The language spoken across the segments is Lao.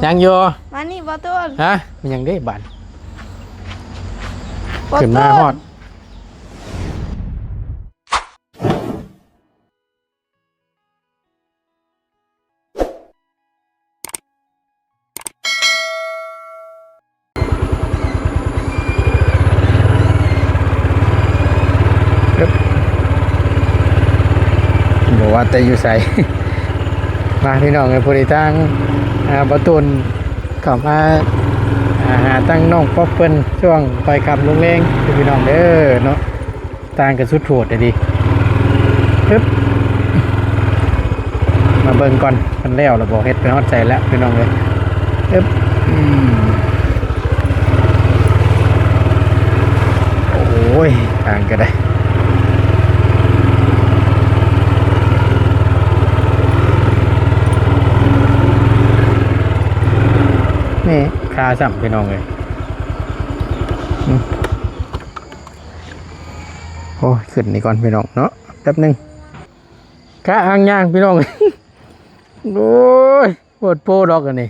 ຍັງຢູ່ ມານີ້ບໍ່ຕູນ ຮະ ມັນຍັງເດ້ບາດ ບໍ່ຕູນ ຂຶ້ນມາຮອດ ບໍ່ວ່າແຕ່ຢູ່ໃສ ມາພີ່ນ້ອງເອີຍ ພໍດີທາງ ອ່າ ບໍ່ຕູນເຂົ້າມາ ອ່າ ຫາທາງນ້ອງປັອບເພິ່ນ ຊ່ວງຄ່ອຍຄ່ຳລົງແລງ ພີ່ນ້ອງເດີເນາະ. ທາງກໍສຸດໂຫດເດ ປຶບ ມາເບິ່ງກ່ອນ ມັນແລ້ວລະບໍ່ ເຮັດໄປຮອດໃສແລ້ວພີ່ນ້ອງເອີຍ ປຶບ ອືມ ໂອ້ຍ ທາງກໍໄດ້ ນີ້ ຄາຊ້ຳພີ່ນ້ອງເອີຍ ອືມ. ໂອ້ຍ ຂຶ້ນນີ້ກ່ອນພີ່ນ້ອງເນາະ ແປັບໜຶ່ງ ກະອ່າງຍ່າງພີ່ນ້ອງ ໂອ້ຍ ໂພດໂພດອກອັນນີ້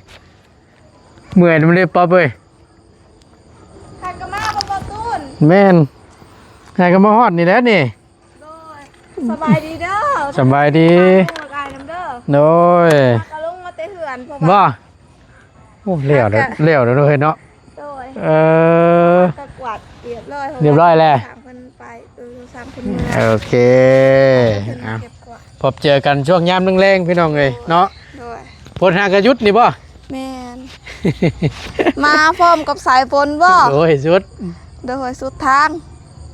ເມື່ອຍນຳເດ້ປັອບເອີຍ ຫາກະມາບໍ່ ບໍ່ຕູນ ແມ່ນ ຫາກະມາຮອດນີ້ແຫຼະນີ້ ໂດຍ ສະບາຍດີເດີ ສະບາຍດີ ຝາກລູກອ້າຍນຳເດີ ໂດຍ ຫາກະລົງມາແຕ່ເຮືອນ ເພາະວ່າ ບໍ່ ໂອ້ ແລ້ວເດີ ແລ້ວເດີເນາະ ໂດຍ ເອີ ກະກວາດຮຽບຮ້ອຍ ຮຽບຮ້ອຍແລ້ວ ສັ່ງເພິ່ນໄປ ເອີ ສັ່ງເພິ່ນເມືອ ໂອເຄ ເພິ່ນ ອ່ະ ເກັບກວາດ ພົບເຈີກັນຊ່ວງຍາມແລງໆ ພີ່ນ້ອງເອີຍເນາະ ໂດຍ ຝົນຫາກະຢຸດນີ້ບໍ່ ແມ່ນ ມາພ້ອມກັບສາຍຝົນບໍ່ ໂດຍ ສຸດ ໂດຍ ສຸດທາງ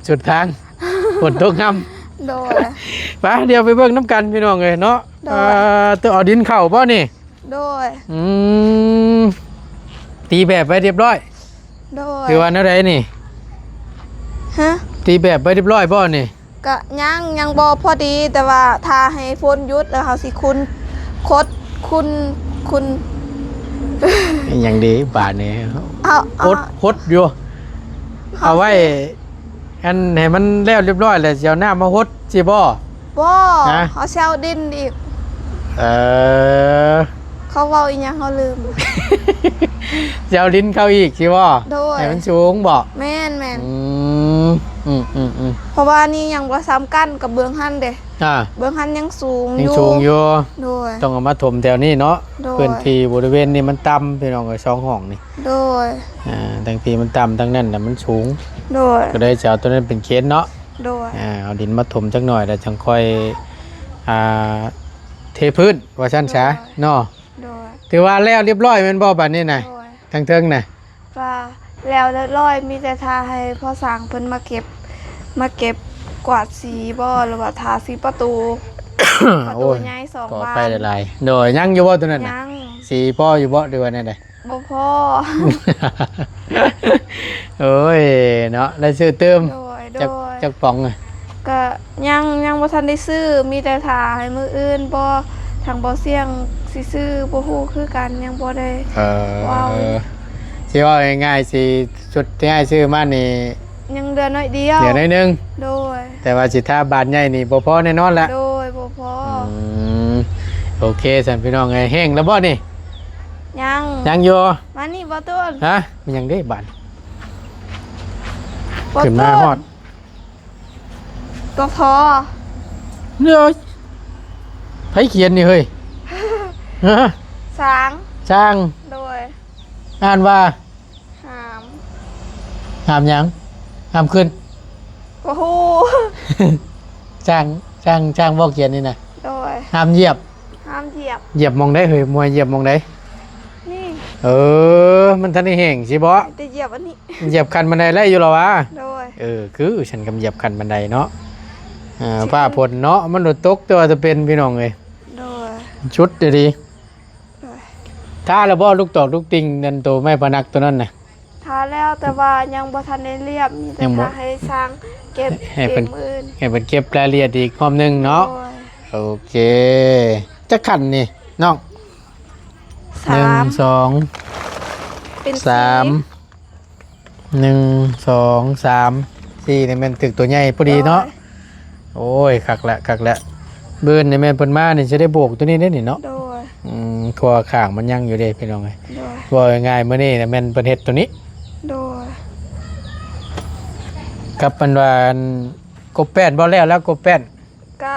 ສຸດທາງ ຝົນຕົກນຳ ໂດຍ ໄປ ດຽວໄປເບິ່ງນຳກັນ ພີ່ນ້ອງເອີຍເນາະ ໂດຍ ເອີ ເອົາດິນເຂົ້າບໍ່ນີ້ ໂດຍ ອືມ ຕີແບບໄວ້ຮຽບຮ້ອຍ ໂດຍ ຫຼືວ່າແນວໃດນີ້ ຮະ ຕີແບບໄວ້ຮຽບຮ້ອຍບໍ່ນີ້ ກະຍັງ ຍັງບໍ່ພໍດີ ແຕ່ວ່າຖ້າໃຫ້ຝົນຢຸດແລ້ວເຮົາຊິຂຸນ ຂົດ ຂຸນ ຂຸນ ອີຫຍັງເດບາດນີ້ ເອົາ ຂົດ ຂົດຢູ່ ເອົາໄວ້ ອັນໃຫ້ມັນແລ້ວຮຽບຮ້ອຍແລ້ວ ຊິເອົານ້ຳມາຫົດຊິບໍ່? ບໍ່ ຮະ? ເຮົາຊິເອົາດິນອີກ ເອີ ເຂົາເວົ້າອີຫຍັງເຮົາລືມ ຊິເອົາດິນເຂົ້າອີກຊິບໍ່? ໂດຍ ໃຫ້ມັນສູງບໍ່? ແມ່ນໆ ອືມ ອືມໆໆ ເພາະວ່ານີ້ຍັງບໍ່ສ່ຳກັນກັບເບື້ອງຫັ້ນເດ້ ອ່າ ເບື້ອງຫັ້ນຍັງສູງ ຍັງສູງຢູ່ ຢູ່ ໂດຍ ຕ້ອງເອົາມາຖົມແຖວນີ້ເນາະ ໂດຍ ພື້ນທີ່ບໍລິເວນນີ້ມັນຕ່ຳ ພີ່ນ້ອງເອີຍ ສອງຫ້ອງນີ້ ໂດຍ ອ່າ ທາງພີ້ມັນຕ່ຳ ທາງນັ້ນນະມັນສູງ ໂດຍ ກໍເລີຍຈະເອົາໂຕນັ້ນເປັນເຂດເນາະ ໂດຍ ອ່າ ເອົາດິນມາຖົມຈັກໜ້ອຍ ແລ້ວຈັ່ງຄ່ອຍ ອ່າ ເທພື້ນວ່າຊັ້ນຊະ ໂດຍ ເນາະ ໂດຍ ຖືວ່າແລ້ວຮຽບຮ້ອຍແມ່ນບໍ່ບາດນີ້ນະ? ໂດຍ ທາງເທິງນະ ວ່າແລ້ວຮຽບຮ້ອຍ ມີແຕ່ຖ້າໃຫ້ພໍ່ຊ່າງເພິ່ນມາເກັບ ມາເກັບກວາດສີບໍ່ ຫຼືວ່າທາສີປະຕູ ປະຕູໃຫຍ່ສອງບານ ໂອ້ຍ ຂໍອະໄພຫຼາຍໆ ໂດຍ ຍັງຢູ່ບໍ່ໂຕນັ້ນນະ? ຍັງ ສີພໍຢູ່ບໍ່ ຫຼືວ່າແນວໃດ? ບໍ່ພໍ ໂອ້ຍ ເນາະ ໄດ້ຊື້ຕື່ມ ໂດຍ ຈັກ ໂດຍ ຈັກປ໋ອງນະ? ກະຍັງ ຍັງບໍ່ທັນໄດ້ຊື້ ມີແຕ່ຖ້າໃຫ້ມື້ອື່ນບໍ່ ທາງບໍ່ສ່ຽງຊິຊື້ ບໍ່ຮູ້ຄືກັນ ຍັງບໍ່ໄດ້ ເອີ ເວົ້າ ຊິເວົ້າງ່າຍໆ ຊິ ຊຸດທີ່ອ້າຍຊື້ມານີ້ ຍັງເຫຼືອໜ້ອຍດຽວ ເຫຼືອໜ້ອຍໜຶ່ງ ໂດຍ ແຕ່ວ່າຊິທາບານໃຫຍ່ນີ້ບໍ່ພໍແນ່ນອນລະ ໂດຍ ບໍ່ພໍ ອືມ ໂອເຄຊັ້ນພີ່ນ້ອງເອີຍ ແຫ້ງແລ້ວບໍ່ນີ້? ຍັງ ຍັງຢູ່ ມານີ້ບໍ່ຕູນ ຮະ ມັນຍັງເດ້ບາດ ບໍ່ຕູນ ຂຶ້ນມາຮອດ ກະພໍ ເອີຍ ໃຜຂຽນນີ້ເຮີ້ຍ? ຮະ? ຊ້າງ ຊ້າງ ໂດຍ ອ່ານວ່າ ຫາມ ຫາມຫຍັງ? ຫາມຂຶ້ນ ບໍ່ຮູ້ ຊ້າງ ຊ້າງ ຊ້າງບໍ່ຂຽນນີ້ນະ? ໂດຍ ຫາມຢຽບ ຫ້າມຢຽບ ຢຽບໝ່ອງໃດເຮີ້ຍ? ມວຍຢຽບໝ່ອງໃດ? ນີ້ ເອີ ມັນທັນໄດ້ແຫ້ງຊິບໍ? ແຕ່ຢຽບອັນນີ້ ຢຽບຂັ້ນບັນໄດໄດ້ຢູ່ລະຫວາ? ໂດຍ ເອີ ຄືຊັ້ນ ກຳຢຽບຂັ້ນບັນໄດເນາະ ເອີ ຟ້າຝົນເນາະ ມັນໂດດຕົກ ແຕ່ວ່າຈະເປັນ ພີ່ນ້ອງເອີຍ ໂດຍ ຊຸດອີ່ຫຼີ ໂດຍ ທາແລ້ວບໍ່? ລູກຕອກລູກຕິ່ງ ອັນໂຕໄມ້ພະນັກໂຕນັ້ນນະ? ທາແລ້ວ ແຕ່ວ່າຍັງບໍ່ທັນໄດ້ລຽບ ມີແຕ່ ຍັງບໍ່ ຖ້າໃຫ້ຊ່າງເກັບ ໃຫ້ເພິ່ນ ເກັບມື້ອື່ນ ໃຫ້ເພິ່ນເກັບລາຍລະອຽດອີກຮອບໜຶ່ງເນາະ ໂດຍ ໂອເຄ ຈັກຂັ້ນນີ້ນ້ອງ? ສາມ ໜຶ່ງ ສອງ ເປັນສີ່ ສາມ ໜຶ່ງ ສອງ ສາມ ສີ່ ນີ້ແມ່ນຖືກຕົວໃຫຍ່ພໍດີເນາະ ໂດຍ ໂອ້ຍ ຄັກແຫຼະ ຄັກແຫຼະ ບືນນີ້ແມ່ນເພິ່ນມານີ້ຊິໄດ້ໂບກຕົວນີ້ເດ້ນີ້ເນາະ ໂດຍ ອືມ เพราะว่าข้างมันยังอยู่เด้พี่น้องเอ้ย โดย เว้าง่ายๆ มื้อนี้น่ะแม่นเพิ่นเฮ็ดตัวนี้ โดย กับอันว่าอันกบแป้นบ่แล้วแล้ว กบแป้น ก็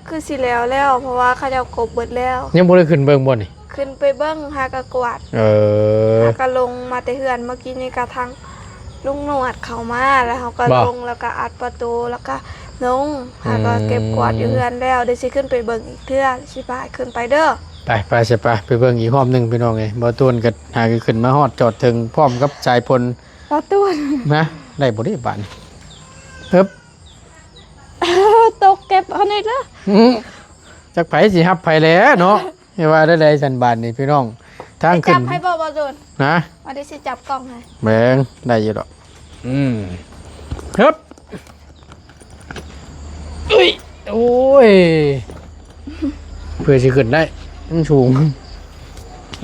คือสิแล้วแล้ว เพราะว่าเขาเจ้ากบเบิดแล้ว ยังบ่ได้ขึ้นเบิ่งบ่นี่ ขึ้นไปเบิ่ง หากะกวาด เออ หากะลงมาแต่เฮือน เมื่อกี้นี้กะทั้งลุงหนวดเข้ามา แล้วเฮากะ บ่ ลง แล้วกะอัดประตู แล้วกะลง หากะ อืม เก็บกวาดอยู่เฮือนแล้ว เดี๋ยวสิขึ้นไปเบิ่งอีกเทื่อ สิพาขึ้นไปเด้อ ไป ไป สิไป ไปเบิ่งอีกรอบหนึ่งพี่น้องเอ้ย บ่าวตูนก็หากะขึ้นมาฮอดจอดถึงพร้อมกับสายฝน บ่าวตูน นะ ได้บ่เด้บาดนี้ เอิบ ตกเก็บเอาอีกแล้ว อื้อ จักไผสิฮับไผแหละเนาะ เฮ็ดว่าได้ใด๋ซั่นบาดนี้พี่น้อง ทางขึ้น จับให้บ่ บ่าวตูน นะ เอาได้สิจับกล้องให้ แม่ง ได้อยู่ดอก อืม ฮึบ เอ้ย โอ้ย เพื่อสิขึ้นได้ มันสูง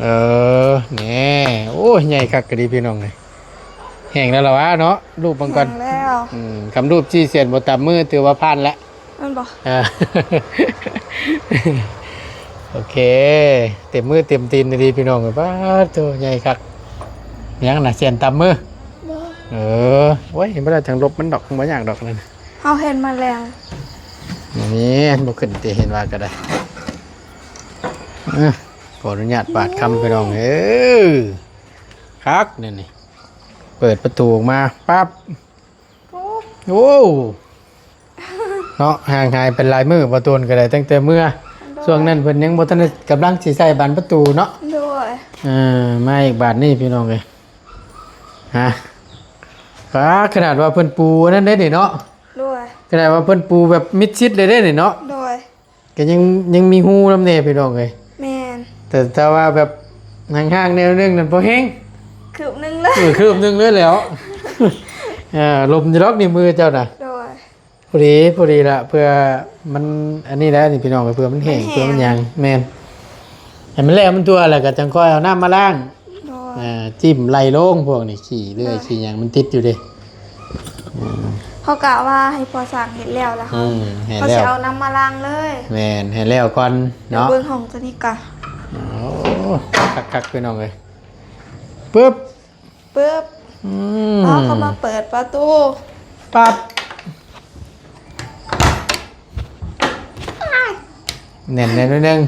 เออ แหน่ โอ้ย ใหญ่คักกะดีพี่น้องเอ้ย แห้งแล้วล่ะวะเนาะ รูปเบิ่งก่อน แห้งแล้ว อืม คันรูปสี่เส้นบ่ตำมือ ถือว่าผ่านแล้ว แม่นบ่ อ่า โอเค เต็มมือเต็มตีนดีพี่น้อง ป๊าดโธ่ ใหญ่คัก หยังน่ะ เส้นตำมือ บ่ เออ โอ้ย บ่ได้จังลบมันดอก บ่ยากดอกนั่น เฮาเห็นมาแล้ว นี่บ่ขึ้นติ เห็นว่าก็ได้ เออ ขออนุญาตบาดคำพี่น้อง เออ คักนี่ นี่ เปิดประตูออกมาปั๊บ โอ้ โอ้ เนาะ ห่างหายเป็นหลายมื้อ บ่าวตูนก็ได้ตั้งแต่เมื่อ โดย ช่วงนั้นเพิ่นยังบ่ทันได้ กำลังสิใส่บานประตูเนาะ โดย เออ มาอีกบาดนี้พี่น้องเอ้ย ฮะ อ่า ขนาดว่าเพิ่นปูอันนั้นได้นี่เนาะ โดย ขนาดว่าเพิ่นปูแบบมิดชิดเลยได้นี่เนาะ โดย ก็ยัง ยังมีฮูนำแน่พี่น้องเอ้ย แม่น แต่ถ้าว่าแบบห่างๆ แนวหนึ่งนั่นพอแฮง คืบหนึ่งเลย เออ คืบหนึ่งเลยแหล้ว อ่า ลมอยู่ดอกนี่มือเจ้าน่ะ โดย พอดี พอดีละ เพื่อมันอันนี้แหละนี่พี่น้อง เพื่อมันแห้ง มันแห้ง เพื่อมันหยัง แม่น ให้มันแล้วมันทั่วแล้วก็จั่งค่อยเอาน้ำมาล้าง โดย อ่า จิ้มไหลลงพวกนี้ ขี้เลื่อย โดย ขี้หยังมันติดอยู่เด้ อืม เขากะว่าให้พ่อสร้างเฮ็ดแล้วล่ะ อืม ให้ เขา แล้ว สิเอาน้ำมาล้างเลย แม่น ให้แล้วก่อนเนาะ เดี๋ยวเบิ่งห้องตัวนี้ก่อน โอ้ คักๆ พี่น้องเอ้ย ปึ๊บ ปึ๊บ อืม อ๋อ เขามาเปิดประตู ปั๊บ แน่นๆ นิดนึง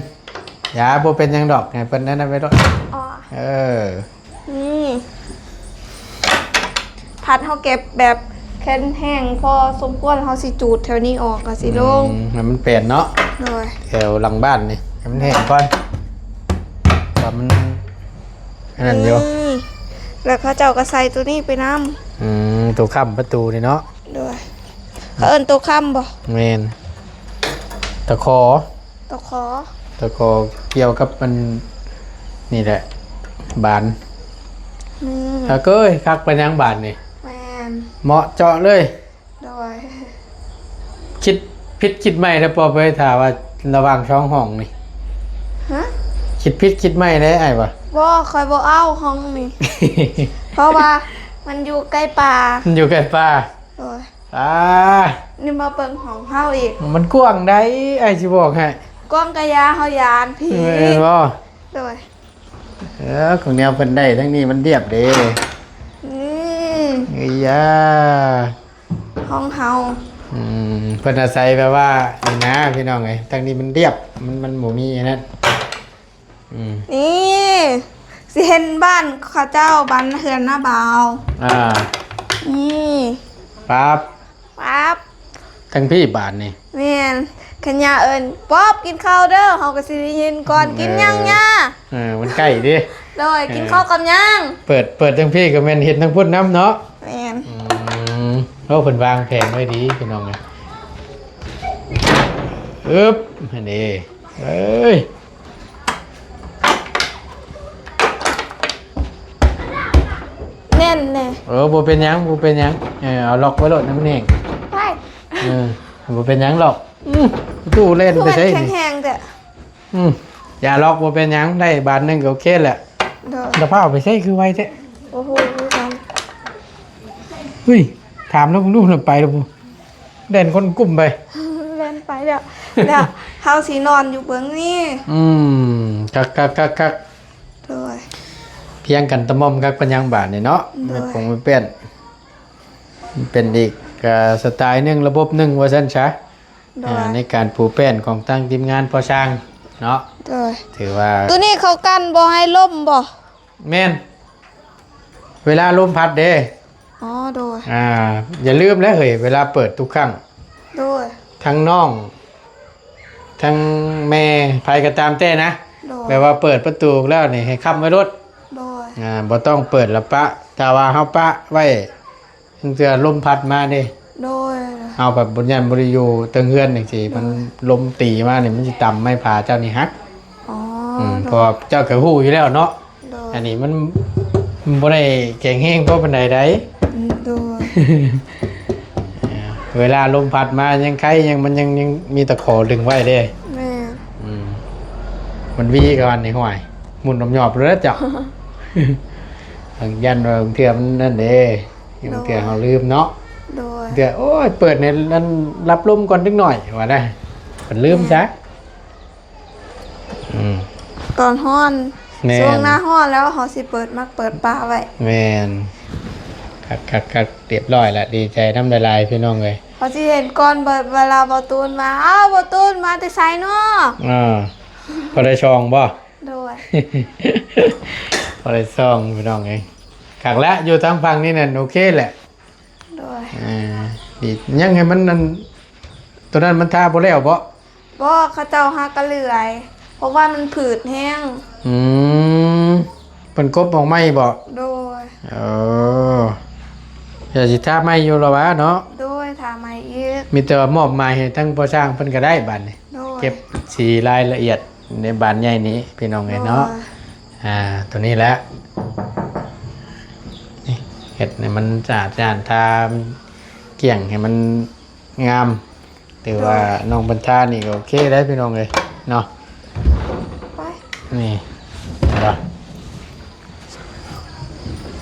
อย่า บ่เป็นหยังดอก ให้เพิ่นนั่นน่ะไปโลด อ๋อ เออ นี่ พัดเฮาเก็บแบบแข็งแรงพอสมควร เฮาสิจูดแถวนี้ออกก็สิโล่ง อืม ให้มันแป้นเนาะ โดย แถวหลังบ้านนี่ ให้มันแห้งก่อน ว่ามัน อันนั้นอยู่ นี่ แล้วเขาเจ้าก็ใส่ตัวนี้ไปนำ อืม ตัวค้ำประตูนี่เนาะ โดย เขาเอิ้นตัวค้ำบ่ แม่น ตะขอ ตะขอ ตะขอเกี่ยวกับมัน นี่แหละ บาน อืม แล้วก็ เอ้ย คักไปยังบานนี่ แม่น เหมาะเจาะเลย โดย คิดผิดคิดใหม่แล้วปอไปถามว่าระหว่างสองห้องนี่ ฮะ คิดผิดคิดใหม่ได้อ้ายบ่ บ่ ข้อยบ่เอาห้องนี่ เพราะว่ามันอยู่ใกล้ป่า มันอยู่ใกล้ป่า โดย อ่า นี่มาเบิ่งห้องเฮาอีก มันกว้างได้อ้ายสิบอกให้ กว้างกะยา เฮาย้านผี แม่นบ่ โดย เออ ของแนวเพิ่นได้ทั้งนี้มันเรียบเด้ อืม เอ้ยยา ห้องเฮา อืม เพิ่นอาศัยแบบว่า นี่นะพี่น้องเอ้ย ทั้งนี้มันเรียบ มัน มันบ่มีอันนั้น อืม นี่ สิเห็นบ้านเขาเจ้า บ้านเฮือนน้าบ่าว อ่า นี่ ปั๊บ ปั๊บ ทั้งพี้บาดนี่ แม่น คันย่าเอิ้น "ป๊อบ กินข้าวเด้อ" เฮาก็สิได้ยินก่อน "กินหยังย่า" เออ มันใกล้เด้ โดย เออ "กินข้าวกับหยัง" เปิด เปิดทั้งพี้ก็แม่นเห็นทั้งพุ้นนำเนาะ แม่น อืม โอ้ เพิ่นวางแผนไว้ดีพี่น้องเอ้ย อึ๊บ หั่นเด้ เอ้ย แน่นแน่ เออ บ่เป็นหยัง บ่เป็นหยัง เออ เอาล็อกไว้โลดให้มันแห้ง ไป เออ บ่เป็นหยังดอก อืม ประตูแล่นไปไสนี่ แข็งแรงแท้ อืม อย่าล็อก บ่เป็นหยัง ได้บานหนึ่งก็โอเคแหละ โดย แล้วพาเอาไปไสคือไวแท้ โอ้โห เฮ้ย ถามแล้วมึงดูมันไปแล้ว แล่นคนกุ้มไป แล่นไปแล้ว แล้ว ເຮົາຊິນອນຢູ່ເບື້ອງນີ້. ອືມ ຄັກໆໆໆ ໂດຍ ພຽງກັນຕະໝ່ອມຄັກປານຫຍັງບາດນີ້ເນາະ. ໂດຍ ແມ່ປົງແມ່ແປ້ນ ເປັນອີກ ເອີ ສະໄຕໜຶ່ງ ລະບົບໜຶ່ງວ່າຊັ້ນຊະ. ໂດຍ ອ່າ ໃນການປູແປ້ນຂອງທາງທີມງານພໍ່ຊ່າງເນາະ. ໂດຍ ຖືວ່າ ໂຕນີ້ເຂົາກັນບໍ່ໃຫ້ລົມບໍ່? ແມ່ນ ເວລາລົມພັດເດ້. ອໍ ໂດຍ ອ່າ ຢ່າລືມເດີເຮີ້ຍ ເວລາເປີດທຸກຄັ້ງ. ໂດຍ ທັງນ້ອງ ທັງແມ່ ໃຜກໍຕາມແຕ່ນະ. ໂດຍ ແບບວ່າເປີດປະຕູແລ້ວນີ້ໃຫ້ຄ້ຳໄວ້ໂລດ. ໂດຍ ອ່າ ບໍ່ຕ້ອງເປີດລະປະ ຖ້າວ່າເຮົາປະໄວ້ ເທື່ອລົມພັດມາເດ້. ໂດຍ ເຮົາແບບບໍ່ ຢ້ານບໍ່ໄດ້ຢູ່ເທິງເຮືອນຈັ່ງຊີ້ ໂດຍ ມັນລົມຕີມານີ້ ມັນຊິຕຳໄມ້ພາເຈົ້ານີ້ຫັກ. ອໍ ອືມ ໂດຍ ເພາະວ່າເຈົ້າກໍຮູ້ຢູ່ແລ້ວເນາະ. ໂດຍ ອັນນີ້ມັນ ມັນບໍ່ໄດ້ແຂງແຮງພໍປານໃດໃດ. ອືມ ໂດຍ ເວລາລົມພັດມາຍັງໄຄ ຍັງ ມັນຍັງ ຍັງມີຕະຂໍດຶງໄວ້ເດ້. ແມ່ນ ອືມ ມັນຫວີກ່ອນນີ້ ຫ້ວຍ ໝຸ່ນຫຍອບໆໂລດເດ້ເຈົ້າ. ຢ້ານວ່າບາງເທື່ອມັນນັ້ນເດ້ ບາງເທື່ອເຮົາລືມເນາະ. ໂດຍ ບາງເທື່ອ ໂອ້ຍ ເປີດໃນນັ້ນ ຮັບລົມກ່ອນຈັກໜ້ອຍວ່ານະ ເພິ່ນລືມຊະ. ແມ່ນ ອືມ ຕອນຮ້ອນ ແມ່ນ ຊ່ວງໜ້າຮ້ອນແລ້ວເຮົາຊິເປີດ ມັກເປີດປະໄວ້. ແມ່ນ ຄັກໆໆ ຮຽບຮ້ອຍລະ ດີໃຈນຳຫຼາຍໆ ພີ່ນ້ອງເອີຍ. ເຮົາຊິເຫັນກ່ອນເບີດ ເວລາບໍ່ຕູນມາ ອ້າວ ບໍ່ຕູນມາແຕ່ໃສເນາະ. ອ່າ ພໍໄດ້ຊ່ອງບໍ່? ໂດຍ ພໍໄດ້ຊ່ອງ ພີ່ນ້ອງເອີຍ. ຄັກແລ້ວ ຢູ່ທາງຝັ່ງນີ້ນັ້ນໂອເຄແຫຼະ. ໂດຍ ອ່າ ດີ ຍັງໃຫ້ມັນ ອັນ ໂຕນັ້ນມັນທາບໍ່ແລ້ວບໍ່? ບໍ່ ເຂົາເຈົ້າຫາກະເລື່ອຍ ເພາະວ່າມັນຜືດແຮງ. ອືມ ເພິ່ນກົບອອກໃໝ່ບໍ່? ໂດຍ ເອີ ດຽວຊິທາໃໝ່ຢູ່ລະຫວາເນາະ. ໂດຍ ທາໃໝ່ອີກ ມີແຕ່ວ່າມອບໝາຍໃຫ້ທາງພໍ່ຊ່າງເພິ່ນກໍໄດ້ບາດນີ້. ໂດຍ ເກັບສີລາຍລະອຽດໃນບານໃຫຍ່ນີ້ ພີ່ນ້ອງເອີຍເນາະ. ໂດຍ ອ່າ ໂຕນີ້ແຫຼະ ນີ້ ເຮັດໃຫ້ມັນສະອາດສະອ້ານ ທາກ້ຽງໃຫ້ມັນງາມ. ຖືວ່າ ໂດຍ ນ້ອງເພິ່ນທານີ້ກໍໂອເຄໄດ໋ ພີ່ນ້ອງເອີຍເນາະ. ໄປ ນີ້ ເຫັນບໍ່?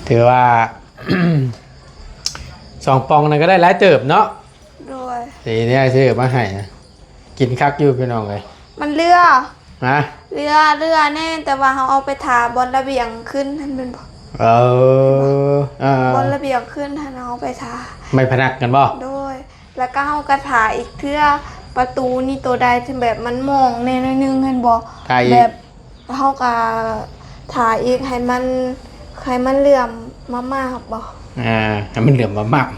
ຖືວ່າ ສອງປ່ອງນັ້ນກໍໄດ້ຫຼາຍເຕີບເນາະ. ໂດຍ ນີ້ ນີ້ຊື້ມາໃຫ້ນະ ກິນຄັກຢູ່ ພີ່ນ້ອງເອີຍ. ມັນເຫຼືອ ຮະ? ເຫຼືອ ເຫຼືອແນ່ ແຕ່ວ່າເຮົາເອົາໄປທາບ່ອນລະບຽງຂຶ້ນຫັ້ນແມ່ນບໍ່? ເອີ ເອີ ບ່ອນລະບຽງຂຶ້ນຫັ້ນເຮົາເອົາໄປທາ ໄມ້ພະນັກຫັ້ນບໍ່? ໂດຍ ແລ້ວກໍເຮົາກໍທາອີກເທື່ອ ປະຕູນີ້ໂຕໃດທີ່ແບບມັນໝອງແດ່ໜ້ອຍໜຶ່ງຫັ້ນບໍ່? ທາອີກ ແບບເຮົາກໍທາອີກໃຫ້ມັນ ໃຫ້ມັນເຫຼື້ອມມາກໆບໍ່? ອ່າ ໃຫ້ມັນເຫຼື້ອມມາກ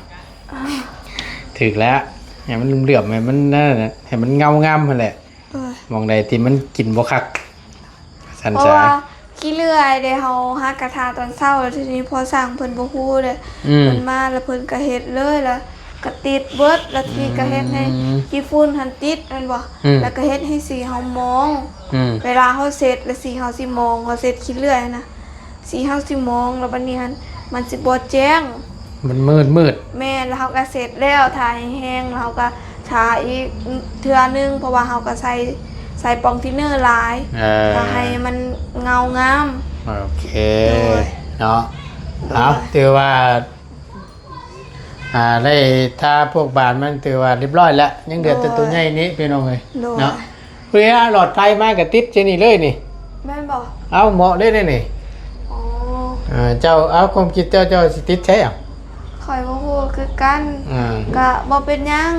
ໆ ຖືກແລ້ວ ໃຫ້ມັນເຫຼື້ອມ ໃຫ້ມັນນັ້ນ ໃຫ້ມັນເງົາງາມຫັ້ນແຫຼະ. ເອີ ໝ່ອງໃດທີ່ມັນກິນບໍ່ຄັກ ຊັ້ນຊະ ເພາະວ່າຂີ້ເລື່ອຍເດ້ ເຮົາຫາກະທາຕອນເຊົ້າ ແລ້ວທີນີ້ພໍ່ຊ່າງເພິ່ນບໍ່ຮູ້ເດ້ ອືມ ເພິ່ນມາແລ້ວເພິ່ນກະເຮັດເລີຍ ແລ້ວກະຕິດເບິດ ແລ້ວທີນີ້ກະເຮັດໃຫ້ ອືມ ຂີ້ຝຸ່ນຫັ້ນຕິດແມ່ນບໍ່? ອືມ ແລ້ວກະເຮັດໃຫ້ສີເຮົາໝອງ ອືມ ເວລາເຮົາເຊັດແລ້ວສີເຮົາຊິໝອງ ເຮົາເຊັດຂີ້ເລື່ອຍນະ ສີເຮົາຊິໝອງ ແລ້ວບັດນີ້ຫັ້ນມັນຊິບໍ່ແຈ້ງ ມັນມືດໆ. ແມ່ນ ແລ້ວເຮົາກໍເຊັດແລ້ວ ທາໃຫ້ແຫ້ງ ແລ້ວເຮົາກໍທາອີກເທື່ອໜຶ່ງ ເພາະວ່າເຮົາກໍໃສ່ ໃສ່ປ່ອງທິນເນີຫຼາຍ ເອີ ກໍໃຫ້ມັນເງົາງາມ. ໂອເຄ ໂດຍ ເນາະ ໂດຍ ເອົາ ຖືວ່າ ອ່າ ໄດ້ທາພວກບານມັນຖືວ່າຮຽບຮ້ອຍແລ້ວ ຍັງເຫຼືອແຕ່ ໂດຍ ໂຕໃຫຍ່ນີ້ ພີ່ນ້ອງເອີຍ ໂດຍ ເນາະ. ເວລາຫຼອດໄຟມາກໍຕິດໃສ່ນີ້ເລີຍນີ້ ແມ່ນບໍ່? ເອົາ ເໝາະເລີຍນີ້ ອໍ ເອີ ເຈົ້າ ເອົາ ຄວາມຄິດເຈົ້າ ເຈົ້າຊິຕິດໃສ? ຂ້ອຍບໍ່ຮູ້ຄືກັນ ອ່າ ກະບໍ່ເປັນຫຍັງ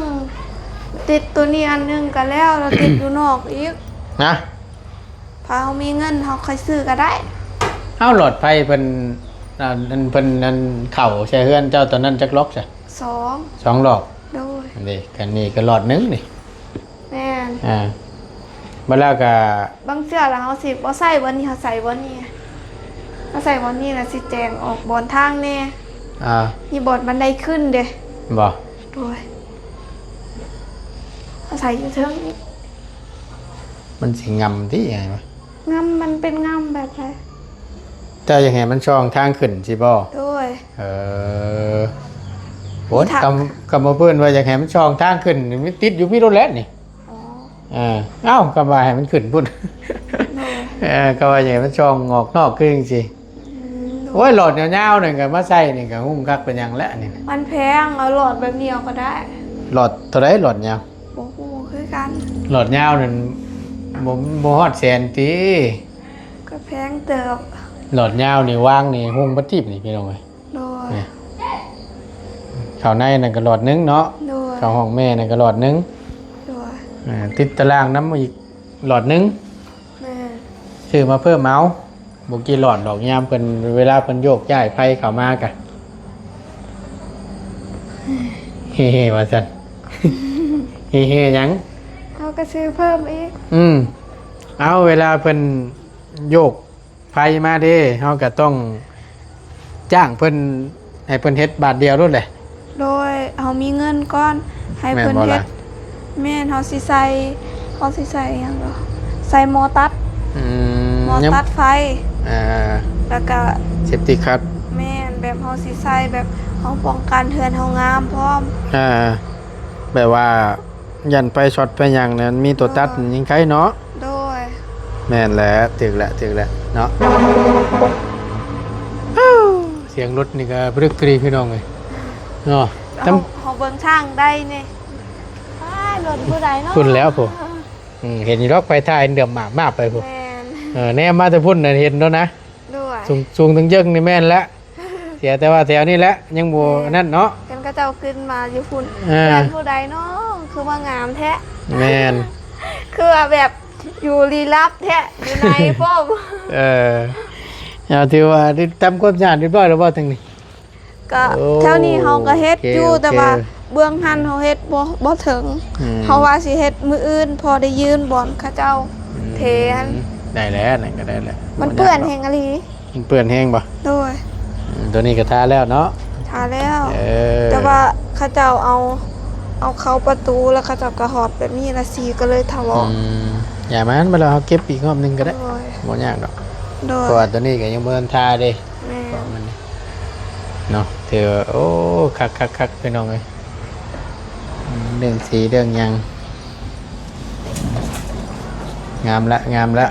ຕິດໂຕນີ້ອັນໜຶ່ງກະແລ້ວ ແລ້ວຕິດຢູ່ນອກອີກ ນະ ຖ້າເຮົາມີເງິນເຮົາຄ່ອຍຊື້ກໍໄດ້. ເອົາ ຫຼອດໄຟເພິ່ນ ອັນ ອັນ ເພິ່ນ ອັນ ເຂົ້າໃສ່ເຮືອນເຈົ້າຕອນນັ້ນຈັກລັອກຊະ? ສອງ ສອງລັອກ ໂດຍ ອັນນີ້ ອັນນີ້ກໍລັອກໜຶ່ງນີ້ ແມ່ນ ອ່າ ບັດແລ້ວກໍ ບາງເທື່ອລະເຮົາຊິບໍ່ໃສ່ບ່ອນນີ້ ເຮົາໃສ່ບ່ອນນີ້ ເຮົາໃສ່ບ່ອນນີ້ລະຊິແຈງອອກບ່ອນທາງແດ່ ອ່າ ມີບ່ອນບັນໄດຂຶ້ນເດ້ ບໍ່ ໂດຍ ເຮົາໃສ່ຢູ່ເທິງນີ້ ມັນຊິງຳຕິ ຫຍັງວະ ງຳ ມັນເປັນງຳແບບໃດ? ເຈົ້າຢາກໃຫ້ມັນຊ່ອງທາງຂຶ້ນຊີ້ບໍ່? ໂດຍ ເອີ ໂອ້ຍ ທາງ ຄຳ ຄຳວ່າເພິ່ນວ່າຢາກໃຫ້ມັນຊ່ອງທາງຂຶ້ນ ມັນຕິດຢູ່ພີ້ໂລດແຫຼະນີ້ ອໍ ເອີ ເອົ້າ ຄຳວ່າໃຫ້ມັນຂຶ້ນພຸ້ນ ໂດຍ ເອີ ຄຳວ່າຢາກໃຫ້ມັນຊ່ອງອອກນອກຄືຈັ່ງຊີ້ ອືມ ໂດຍ ໂອ້ຍ ຫຼອດຍາວໆນັ້ນກໍມາໃສ່ນີ້ກໍຫຸ້ມຄັກເປັນຫຍັງແຫຼະນີ້ ມັນແພງ ເອົາຫຼອດແບບນີ້ເອົາກໍໄດ້ ຫຼອດເທົ່າໃດ ຫຼອດຍາວ? ບໍ່ຮູ້ຄື ກັນ ຫຼອດຍາວນັ້ນບໍ່ ບໍ່ຮອດແສນຕິ? ກໍແພງເຕີບ. ຫຼອດຍາວນີ້ວາງນີ້ຮຸ່ງບັດຕິບນີ້ ພີ່ນ້ອງເອີຍ. ໂດຍ ນີ້ ເຂົ້າໃນນັ້ນກໍຫຼອດໜຶ່ງເນາະ. ໂດຍ ເຂົ້າຫ້ອງແມ່ນັ້ນກໍຫຼອດໜຶ່ງ. ໂດຍ ອ່າ ຕິດຕາລ່າງນຳອີກຫຼອດໜຶ່ງ. ແມ່ນ ຊື້ມາເພີ່ມເອົາ. ບໍ່ກີ່ຫຼອດດອກ ຍາມເພິ່ນ ເວລາເພິ່ນໂຍກຍ້າຍໄຟເຂົ້າມາກະ ເຮໆ ວ່າຊັ້ນ. ເຮໆ ຫຍັງ? ເຮົາກໍຊື້ເພີ່ມອີກ. ອືມ ເອົາ ເວລາເພິ່ນໂຍກໄຟມາເດ້ ເຮົາກໍຕ້ອງຈ້າງເພິ່ນ ໃຫ້ເພິ່ນເຮັດບາດດຽວໂລດແຫຼະ. ໂດຍ ເຮົາມີເງິນກ່ອນ ໃຫ້ເພິ່ນເຮັດ. ແມ່ນ ເຮົາຊິໃສ່ ເຮົາຊິໃສ່ຫຍັງເນາະ ໃສ່ໝໍ້ຕັດ. ອືມ ໝໍ້ຕັດໄຟ ອ່າ ແລ້ວກະ ເຊຟຕີຄັດ. ແມ່ນ ແບບເຮົາຊິໃສ່ແບບເຮົາປ້ອງກັນເຮືອນເຮົາງາມພ້ອມ. ອ່າ ແບບວ່າຢ້ານໄຟຊັອດໄຟຫຍັງນັ້ນ ມີຕົວຕັດ ໂດຍ ຍັງໄຄເນາະ. ໂດຍ ແມ່ນແຫຼະ ຖືກແຫຼະ ຖືກແຫຼະເນາະ. ສຽງລົດນີ້ກໍບຶກກະດີ ພີ່ນ້ອງເອີຍເນາະ. ເຮົາ ເຮົາເບິ່ງທາງໄດ້ນີ້ ອ້າຍ ລົດຜູ້ໃດເນາະ ພຸ້ນແລ້ວພຸ້ນ. ອືມ ເຫັນຢູ່ດອກ ໄຟທ້າຍເດືອມມາບໆ ໄປພຸ້ນ. ແມ່ນ ເອີ ແນມມາແຕ່ພຸ້ນນະ ເຫັນໂລດນະ. ໂດຍ ສູງ ສູງເຖິງເຢິງນີ້ແມ່ນແຫຼະ. ເສຍແຕ່ວ່າແຖວນີ້ແຫຼະ ຍັງບໍ່ ແມ່ນ ອັນນັ້ນເນາະ. ຄັນເຂົາເຈົ້າຂຶ້ນມາຢູ່ພຸ້ນ ເອີ ເຮືອນຜູ້ໃດເນາະ ຄືວ່າງາມແທ້. ແມ່ນ ຄືວ່າແບບຢູ່ລີ້ລັບແທ້ ຢູ່ໃນພ້ອມ. ເອີ ເອົາ ຖືວ່າໄດ້ທຳຄວາມສະອາດຮຽບຮ້ອຍແລ້ວບໍ່ທາງນີ້? ກໍ ໂອ້ ແຖວນີ້ເຮົາກໍເຮັດຢູ່ ໂອເຄ ແຕ່ວ່າ ໂອເຄ ເບື້ອງຫັ້ນເຮົາເຮັດບໍ່ ບໍ່ເຖິງ. ອືມ ເຮົາວ່າຊິເຮັດມື້ອື່ນ ພໍໄດ້ຢືມບ່ອນເຂົາເຈົ້າ ອືມ ເທຫັ້ນ. ໄດ້ແລ້ວ ນັ້ນກໍໄດ້ແລ້ວ. ມັນເປື້ອນແຮງອີ່ຫຼີ. ມັນເປື້ອນແຮງບໍ່? ໂດຍ ອືມ ຕົວນີ້ກໍທາແລ້ວເນາະ? ທາແລ້ວ ເອີ ແຕ່ວ່າເຂົາເຈົ້າເອົາ ເອົາເຂົ້າປະຕູ ແລ້ວເຂົາເຈົ້າກໍຫອດແບບນີ້ ລະສີກໍເລີຍຖະເວາະ. ອືມ ຢ່າມາຫັ້ນ ມາແລ້ວເຮົາເກັບອີກຮອບໜຶ່ງກໍໄດ້. ໂດຍ ບໍ່ຍາກດອກ. ໂດຍ ເພາະວ່າຕົວນີ້ກໍຍັງບໍ່ທັນທາເດ້. ແມ່ນ ເນາະ ຖືວ່າ ໂອ້ ຄັກໆໆ ພີ່ນ້ອງເອີຍ. ເລື່ອງສີເລື່ອງຫຍັງ ງາມລະ ງາມລະ.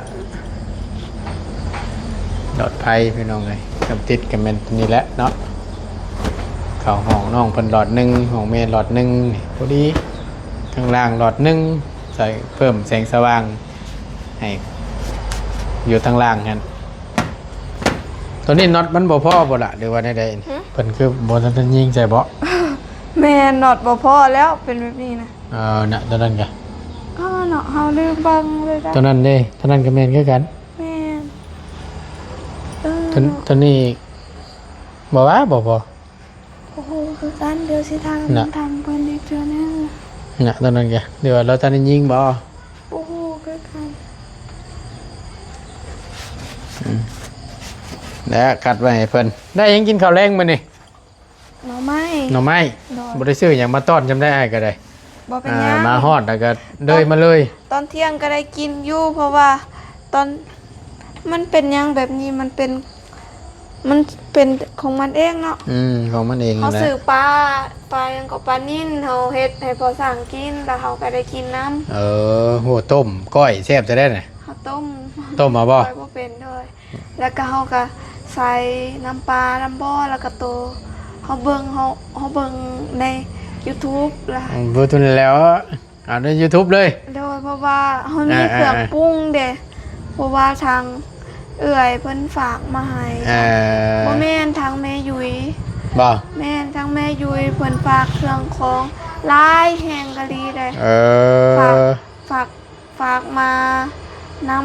ຫຼອດໄຟ ພີ່ນ້ອງເອີຍ ກຳຕິດກໍແມ່ນນີ້ແຫຼະເນາະ. ເຂົ້າຫ້ອງນ້ອງເພິ່ນຫຼອດໜຶ່ງ ຫ້ອງແມ່ຫຼອດໜຶ່ງນີ້ ພໍດີ. ທາງລ່າງຫຼອດໜຶ່ງ ໃສ່ເພີ່ມແສງສະຫວ່າງໃຫ້ຢູ່ທາງລ່າງຫັ້ນ. ຕົວນີ້ນັອດມັນບໍ່ພໍບໍ່ລະ ຫຼືວ່າແນວໃດ? ຫຶ? ເພິ່ນຄືບໍ່ທັນໄດ້ຍິງໃສ່ບໍ? ແມ່ນ ນັອດບໍ່ພໍແລ້ວ ເປັນແບບນີ້ນະ. ເອີ ນະ ຕົວນັ້ນກະ ເອີ ເນາະ ເຮົາລືມເບິ່ງເລີຍ. ຕົວນັ້ນເດ້ ຕົວນັ້ນກະແມ່ນຄືກັນ. ແມ່ນ ເອີ ຕົວ ເນາະ ຕົວນີ້ບໍ່ວ່າບໍ່ພໍ. ບໍ່ຮູ້ຄືກັນ ດຽວຊິຖາມ ນະ ຖາມເພິ່ນອີກເທື່ອໜຶ່ງ. ນະ ຕົວນັ້ນກະ ຫຼືວ່າລາວທັນໄດ້ຍິງບໍ? ບໍ່ຮູ້ຄືກັນ. ອືມ ແລ້ວກັດໄວ້ໃຫ້ເພິ່ນ. ໄດ້ຫຍັງກິນເຂົ້າແລງມື້ນີ້? ໜໍ່ໄມ້ ໜໍ່ໄມ້. ໂດຍ ບໍ່ໄດ້ຊື້ຫຍັງມາຕ້ອນ ຈຳໄດ້ ອ້າຍກໍໄດ້. ບໍ່ເປັນຫຍັງ ອ່າ ມາຮອດແລ້ວກໍເລີຍມາເລີຍ. ຕອນ ຕອນທ່ຽງກໍໄດ້ກິນຢູ່ ເພາະວ່າຕອນ ມັນເປັນຫຍັງແບບນີ້ ມັນເປັນ ມັນເປັນຂອງມັນເອງເນາະ. ອືມ ຂອງມັນເອງ. ເຮົາຊື້ປາ ປາຫຍັງກໍ ປານິນ ເຮົາເຮັດໃຫ້ພໍ່ຊ່າງກິນ ແລ້ວເຮົາກໍໄດ້ກິນນຳ. ເອີ ໂຫ ຕົ້ມ ກ້ອຍ ແຊບແທ້ໃດ໋ນະ. ເຮົາຕົ້ມ ຕົ້ມເອົາບໍ? ກ້ອຍບໍ່ເປັນ. ໂດຍ ແລ້ວກໍເຮົາກໍໃສ່ນ້ຳປາ ນ້ຳບໍ່ ແລ້ວກໍໂຕ ເຮົາເບິ່ງ ເຮົາ ເຮົາເບິ່ງໃນຢູທູບລະ. ອືມ ເບິ່ງໂຕນັ້ນແລ້ວ ເອົາໃນຢູທູບເລີຍ. ໂດຍ ເພາະວ່າເຮົາມີ ອ່າ ເຄື່ອງ ອ່າ ປຸງເດ້ ເພາະວ່າທາງເອື້ອຍເພິ່ນຝາກມາໃຫ້. ເອີ ບໍ່ແມ່ນ ທາງແມ່ຍຸ້ຍບໍ? ແມ່ນ ທາງແມ່ຍຸ້ຍເພິ່ນຝາກເຄື່ອງຂອງຫຼາຍແຮງກະລີເດ້. ເອີ ຝາກ ຝາກ ຝາກມານຳ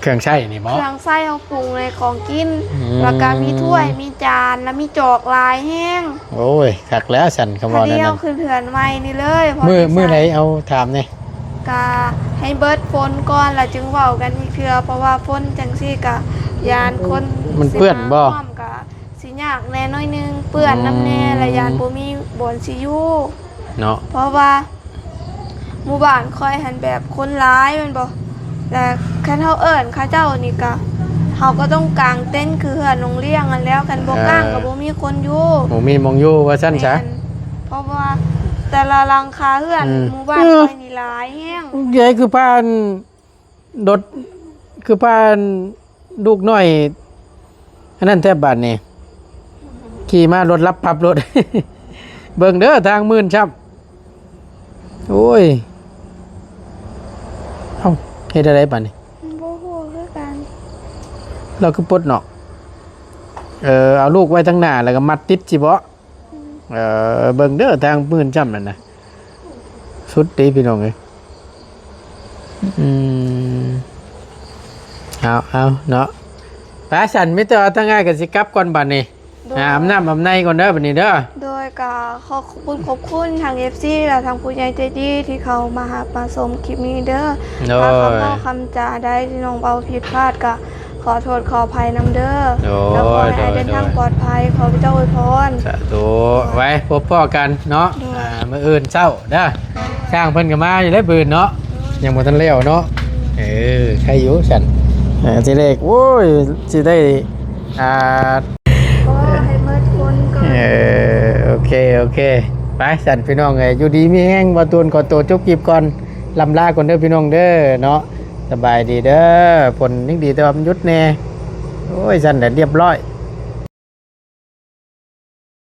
ເຄື່ອງໃຊ້ນີ້ບໍ? ເຄື່ອງໃຊ້ເຮົາປຸງໃນຂອງກິນ. ອືມ ແລ້ວກະມີຖ້ວຍ ມີຈານ ແລ້ວມີຈອກຫຼາຍແຮງ. ໂອ້ຍ ຄັກແລ້ວຊັ້ນ ຄຳເວົ້ານັ້ນ. ພະດີເຮົາຂຶ້ນເຮືອນໃໝ່ນີ້ເລີຍ. ມື້ ມື້ໃດເອົາຖາມແດ່? ກະໃຫ້ເບິດຝົນກ່ອນ ແລ້ວຈຶ່ງເວົ້າກັນອີກເທື່ອ ເພາະວ່າຝົນຈັ່ງຊີ້ກະຢ້ານຄົນ ມັນເປື້ອນບໍ? ຊິມາຮ່ວມກະຊິຍາກແດ່ໜ້ອຍໜຶ່ງ ເປື້ອນນຳແດ່ ອືມ ແລະ ຢ້ານບໍ່ມີບ່ອນຊິຢູ່ເນາະ ເພາະວ່າ ໝູ່ບ້ານຂ້ອຍຫັ້ນແບບຄົນຫຼາຍແມ່ນບໍ່ ແລະ ຄັນເຮົາເອີ້ນເຂົາເຈົ້ານີ້ກະ ເຮົາກໍຕ້ອງກາງເຕັນຄືເຮືອນໂຮງລ້ຽງຫັ້ນແລ້ວ ຄັນບໍ່ກາງ ເອີ ກໍບໍ່ມີຄົນຢູ່ ບໍ່ມີໝ່ອງຢູ່ວ່າຊັ້ນຊະ. ແມ່ນ ເພາະວ່າແຕ່ລະຫຼັງຄາເຮືອນ ອືມ ໝູ່ບ້ານ ເອີ ຂ້ອຍນີ້ຫຼາຍແຮງ. ໃຫຍ່ຄືພາ ລົດຄືພາລູກນ້ອຍ ອັນນັ້ນແທບບາດນີ້ ຂີ່ມາລົດລັບປັບໂລດ ເບິ່ງເດີ ທາງມື່ນຊ້ຳ. ໂອ້ຍ ເຮັດຈັ່ງໃດບາດນີ້? ບໍ່ຮູ້ຄືກັນ. ລາວຄືປົດນອກ? ເອີ ເອົາລູກໄວ້ທາງໜ້າ ແລ້ວກໍມັດຕິດຊິບໍ? ເອີ ເບິ່ງເດີ ທາງມື່ນຈ້ຳນັ້ນນະ ສຸດເດ້ພີ່ນ້ອງເອີຍ. ອືມ ເອົາ ເອົາເນາະ ໄປຊັ້ນ ມີແຕ່ວ່າທາງອ້າຍກໍຊິກັບກ່ອນບາດນີ້. ໂດຍ ອາ ອາບນ້ຳອາບໃນກ່ອນເດີບາດນີ້ເດີ. ໂດຍ ກໍຂໍຂອບຄຸນ ຂອບຄຸນທາງເອັຟຊີ ແລະ ທາງຜູ້ໃຫຍ່ໃຈດີທີ່ເຂົ້າມາຮັບມາຊົມຄລິບນີ້ເດີ. ໂດຍ ຖ້າຄຳເວົ້າຄຳຈາໃດທີ່ນ້ອງເວົ້າຜິດພາດກໍຂໍໂທດຂໍອະໄພນຳເດີ. ໂດຍ ແລ້ວຂໍໃຫ້ອ້າຍເດີນທາງປອດໄພ ໂດຍ ຂໍພະເຈົ້າອວຍພອນ. ສາທຸ. ໄວ້ພົບພໍ້ກັນເນາະ. ໂດຍ ອ່າ ມື້ອື່ນເຊົ້າເດີ. ຊ່າງເພິ່ນກໍມາຢູ່ເດ້ມື້ອື່ນເນາະ. ຍັງບໍ່ທັນແລ້ວເນາະ. ເອີ ໃຄຢູ່ຊັ້ນ. ເອີ ທີແລກ ໂອ້ຍ ຊິໄດ້ ອ່າ ຂໍໃຫ້ໝົດຄົນກ່ອນ. ເອີ ໂອເຄ ໂອເຄ ໄປຊັ້ນພີ່ນ້ອງເອີຍ ຢູ່ດີມີແຮງ. ບ່າວຕູນຂໍໂຕຈົບຄລິບກ່ອນ ລ່ຳລາກ່ອນເດີພີ່ນ້ອງເດີເນາະ. ສະບາຍດີເດີ. ຝົນຍັງດີແຕ່ວ່າມັນຢຸດແດ່. ໂອ້ຍ ຊັ້ນແຫຼະ ລຽບຮ້ອຍ.